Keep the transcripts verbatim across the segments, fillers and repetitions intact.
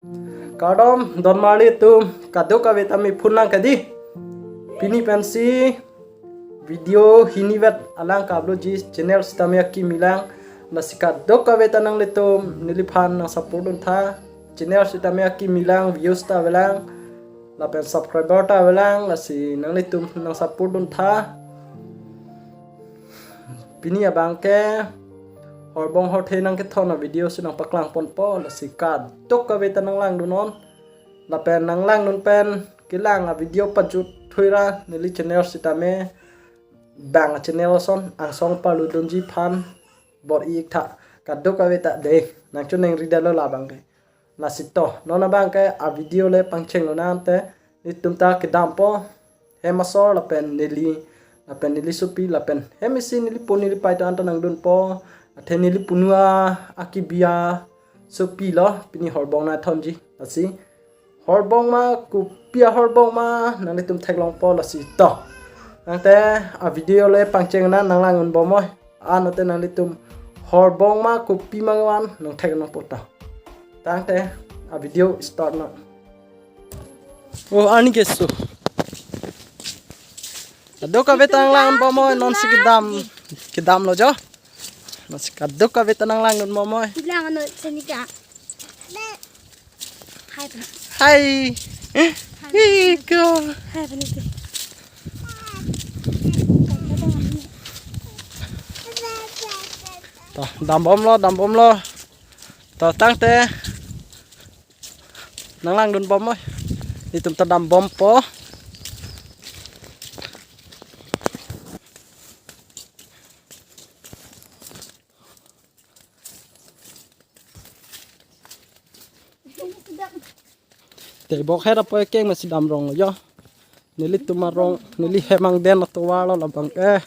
Kardom, don marli atum, kadokave tame phunang kadi. Pini pensi video hini vet alang ka-upload ji, channel sitame akimi lang. Lasi kadokave ta nanglitum neliphan nang support duntha. Channel sitame akimi lang, views ta avelang, lapen subscriber ta avelang, lasi nanglitum nang support duntha. Pini abang ke horbong horthe nangkethon a-video si nangpaklang ponpo, lasi kadokave ta nang langdunnon. Lapen nang langdun pen kelang a-video pajut thuira neli channel sitame bang channel ason angsong parlu dunji aphan bor-i-ik tha, kadokave ta dei, nang choningri detlo labang ke. Lasi to, non abang ke a-video le pangchenglonang te, nelitum ta kedampo, hem asor lapen neli, lapen neli sopi, lapen hem isi neli pon neli pai ta anta nangdunpo, athe neli punu a-, akibi asopi lo, pini horbong nangthonji. Lasi horbong ma, kopi ahorbong ma, nanglitum theklongpo, lasi to. Tangte a-video le pangchenglonang, nang langdunbom oi. Anke nanglitum horbong ma kopi ma van nang theklongpo to. Tangte a-video start nang. Oh, ani keso. Kadokave ta nang langdunbom oi, non si kedam, kedamlo jo. Non si kadokave ta nang langdunbom oi. Bilang ano senika. Hai, Pak. Hai. Hai. Iko. Hai, Pak Niti. To, dambomlo, dambomlo. To, tangte nang langdunbom oi. Nelitum ta dambompo. Te bok hera po ekeng masi dam rong jo. Nelitum arong, neli hem angden atovar lo labang ke.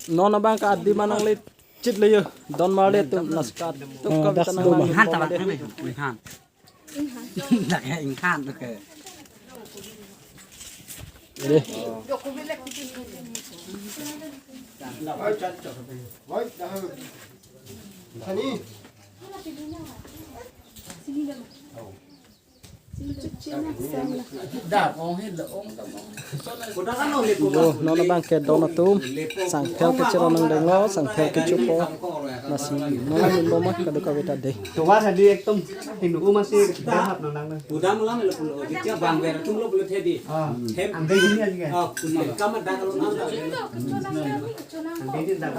Non abang ke adim ma nangle chit le yo. Don marli atum, nasi kadokave ta nang langdun. Han ta bang, han. Dak ya, inghan, oke. Deh. Yo, non abang ke don atum, sangphel kecherap nangdenglo, sangphel kechopo. Nasi nang langdunbom ma kadokave ta dei. Tovar hadi ekdom hindu masih dahat nang nang. Udah mulai lo pulo, dia bang ber tum lo pulo tedi. Ah. Hem. Angke ini aja kan? Ah, punya. Kamar dah kalau nang. Angke ini dah.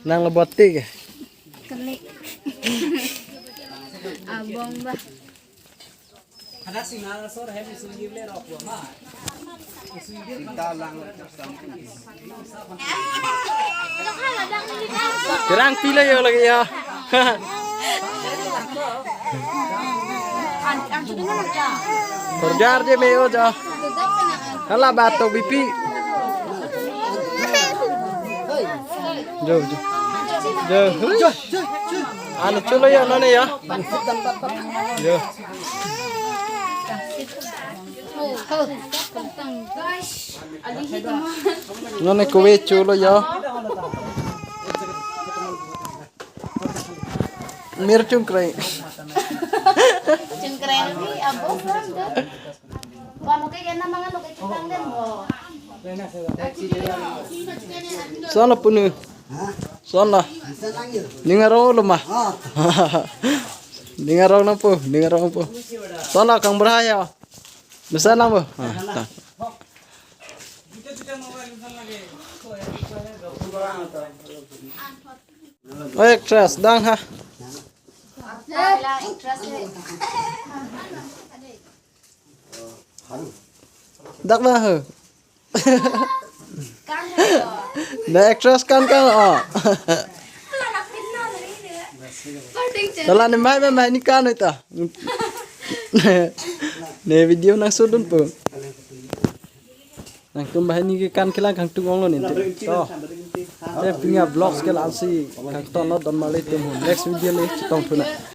Nang lebih tinggi. Klik. Abang bah. Ada sinyal sor hem sunyi le rok ma. Kita lang. Pirang pilo yo lagi ya. Kerja aja me yo ja. Hala batok bipi. Jo, jo. Jo. Anu chulo ya, none ya. Jo. None kove chulo ya. Mir chungkreng. Chungkreng ni abo kan tu. Kono ke kena mangan lo ke chungkreng den bo. Son lo punu. Son lo. Ning arong lo ma. Ning arong nangpo, ning arong nangpo. Son lo kang berhaya. Mesen lang bo. Ah, ta. Oh, actress, dang ha. Dak ba ho. Na actress kan kan, oh. Tala ni mai mai mai ni kan ita. Ne video nang sudun po. Nangtum banghini ke kan kelang kangtung ong lo ni. To. Te punya vlogs ke la-ansi kangton lo don male tum ho. Next video le chetong thu nang.